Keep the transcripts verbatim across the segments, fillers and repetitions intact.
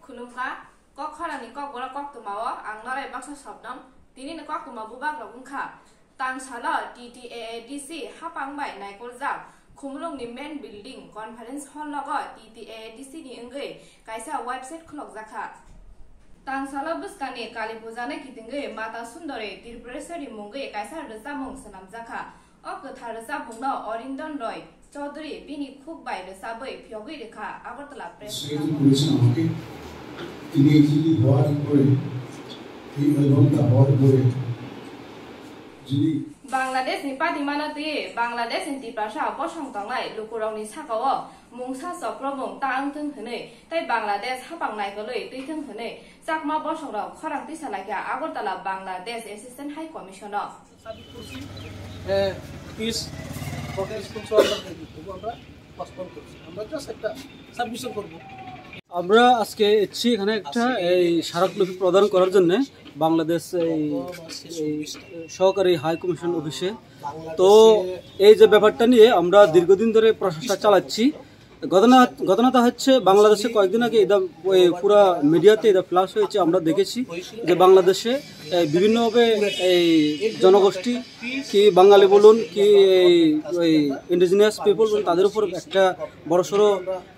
Khulumkha, kok khorangni kokborok koktwmao ang Norai Baksa Sobnam. Tinini koktwma bubagrok wngkha, tangsalo T T A A D C hapang bai naikoljak Khumulwngni main building conference hall logo T T A A D C ni wngwi kaisa website khulokjakha. Tangsalo bwskangni Kali Puja no kitingwi Mata Sundori Tripureshwari mungwi kaisa rwchapmung swnamjakha. O kwthar rwchapmungno Orindon Roy Chaudhury bini khuk bai rwchabwi phiyogwi rwkha Agartala Press Secretary Club. বলেছেন আমাকে, তিনি এই সিডি হওয়ার পরে, এই অ্যালবামটা হওয়ার পরে যিনি Bangladesh ni patimano twi Bangladesh ni Tiprasa bosong tongnai lukurokni sakao mungsa chokromung ta wngthwng hwnwi tei Bangladesh hapang naikolwi twithwng hwnwi Chakma bosongrok khorang tisa laikha Agartala Bangladesh Assistant High Commission o. Submit করছি, এ, piece protest করছে, আমরা তবু আমরা পোস্টপোন করছি। আমরা জাস্ট একটা সাবমিশন করব। আমরা আজকে এসেছি এখানে একটা এই স্মারকলিপি প্রদান করার জন্য বাংলাদেশ এই, এই সহকারী হাই কমিশন অফিসে। তো এই যে ব্যাপারটা নিয়ে আমরা দীর্ঘদিন ধরে প্রচেষ্টা চালাচ্ছি। ঘটনা, ঘটনাটা হচ্ছে বাংলাদেশে কয়েকদিন আগে এটা ওই পুরা মিডিয়াতে এটা ফ্ল্যাশ হয়েছে, আমরা দেখেছি যে বাংলাদেশে, এ, বিভিন্নভাবে এই জনগোষ্ঠী কি বাঙালি বলুন কি এই ওই ইন্ডিজিনাস পিপল বলুন, তাদের উপর একটা বড়সড়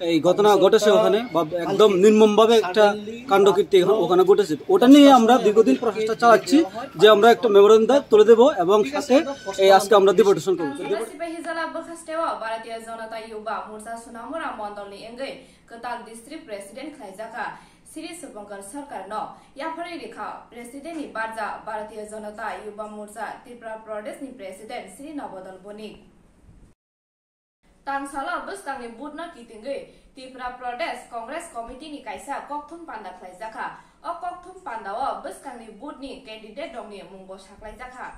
এই ঘটনা ঘটেছে ওখানে, বা একদম নির্মমভাবে একটা কাণ্ডকীর্তি এখানে, ওখানে ঘটেছে। ওটা নিয়ে আমরা দীর্ঘদিন প্রচেষ্টা চালাচ্ছি যে আমরা একটা মেমোরেন্ডাম তুলে দেবো এবং সাথে এই আজকে আমরা ডেপুটেশন করবো। Sima sipai hijala bwkha steo Bharatiya Janata Yuba Morcha Sonamura Mondol ni wngwi kwtal district president khlaijakha Sri Supankar Sarkar no yapharwi rikha president ni barja Bharatiya Janata Yuba Morcha Tripura Pradesh ni president Sri Nabadal Bonik. Tangsalo bwskangni vote no kitingwi Tripura Pradesh Congress Committee ni kaisa kokthum panda khlaijakha. O kokthum pandao bwskangni vote ni candidate rokni mungbo saklaijakha.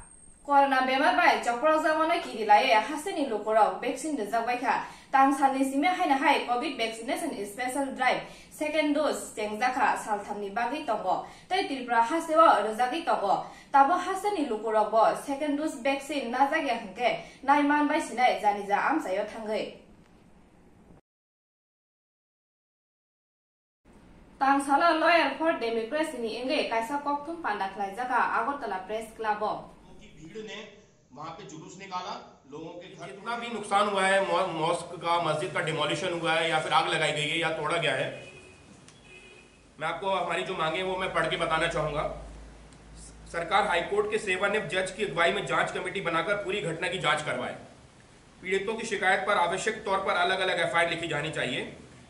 Corona bemar bai chopropjakmano kiri laiwi hasteni lukurok vaccine rwjakbaikha. Tangsalni simi haino hai covid vaccination special drive second dose chengjakha salthamni bagwi tongo. Tei Tripura hasteo rwjagwi tongo. Tabuk hasteni lukurokbo second dose vaccine najak ya hwnkhe naiman bai sinai janija amchaio thangwi. Tangsalo Lawyer for Democracy ni wngwi kaisa kokthum panda khlaijakha Agartala Press Club o. की भीड़ ने वहां पे जुलूस निकाला, लोगों के घर जितना भी नुकसान हुआ है, मॉ-, मॉस्क का, मस्जिद का डिमोलिशन हुआ है या फिर आग लगाई गई है या तोड़ा गया है, मैं आपको हमारी जो मांगे हैं वो मैं पढ़ के बताना चाहूंगा। सरकार हाईकोर्ट के सेवानिवृत्त जज की अगुवाई में जांच कमेटी बनाकर पूरी घटना की जांच करवाए। पीड़ितों की शिकायत पर आवश्यक तौर पर अलग-अलग एफआईआर लिखी जानी चाहिए।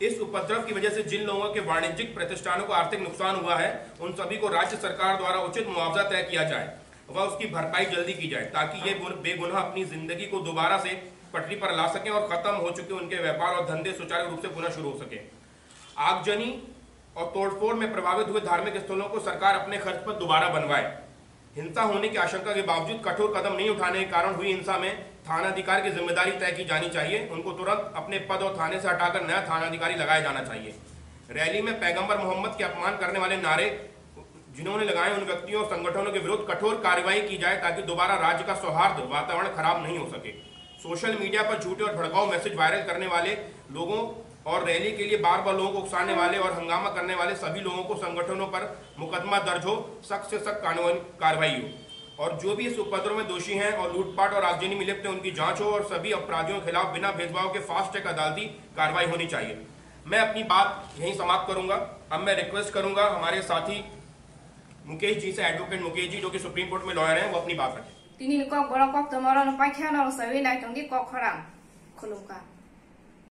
इस उपद्रव की वजह से जिन लोगों के वाणिज्यिक प्रतिष्ठानों को आर्थिक नुकसान हुआ है, उन सभी को राज्य सरकार द्वारा उचित मुआवजा तय किया जाए व उसकी भरपाई जल्दी की जाए, ताकि ये गुन-, बेगुनाह अपनी जिंदगी को दोबारा से पटरी पर ला सकें और खत्म हो चुके उनके व्यापार और धंधे सुचारू रूप से पुनः शुरू हो सके। आगजनी और तोड़फोड़ में प्रभावित हुए धार्मिक स्थलों को सरकार अपने खर्च पर दोबारा बनवाए। हिंसा होने की आशंका के बावजूद कठोर कदम नहीं उठाने के कारण हुई हिंसा में थानाधिकारी की जिम्मेदारी तय की जानी चाहिए। उनको तुरंत अपने पद और थाने से हटाकर नया थानाधिकारी लगाया जाना चाहिए। रैली में पैगंबर मोहम्मद के अपमान करने वाले नारे जिन्होंने लगाए, उन व्यक्तियों और संगठनों के विरुद्ध कठोर कार्रवाई की जाए, ताकि दोबारा राज्य का सौहार्द वातावरण खराब नहीं हो सके। सोशल मीडिया पर झूठे और भड़काऊ मैसेज वायरल करने वाले लोगों और रैली के लिए बार बार लोगों को उकसाने वाले और हंगामा करने वाले सभी लोगों को, संगठनों पर मुकदमा दर्ज हो, सख्त से सख्त कानून कार्रवाई हो और जो भी इस उपद्रव में दोषी हैं और लूटपाट और आगजनी में लिप्त हैं, उनकी जांच हो और सभी अपराधियों के खिलाफ बिना भेदभाव के फास्ट ट्रैक अदालती कार्रवाई होनी चाहिए। मैं अपनी बात यहीं समाप्त करूंगा। अब मैं रिक्वेस्ट करूंगा हमारे साथी मुकेश जी से, एडवोकेट मुकेश जी, जो कि सुप्रीम कोर्ट में लॉयर हैं, वो अपनी बात रखें। Tini ni kok borok koktwma rok no paikha, norok sawi nai tongdi kok khorang. Khulumkha.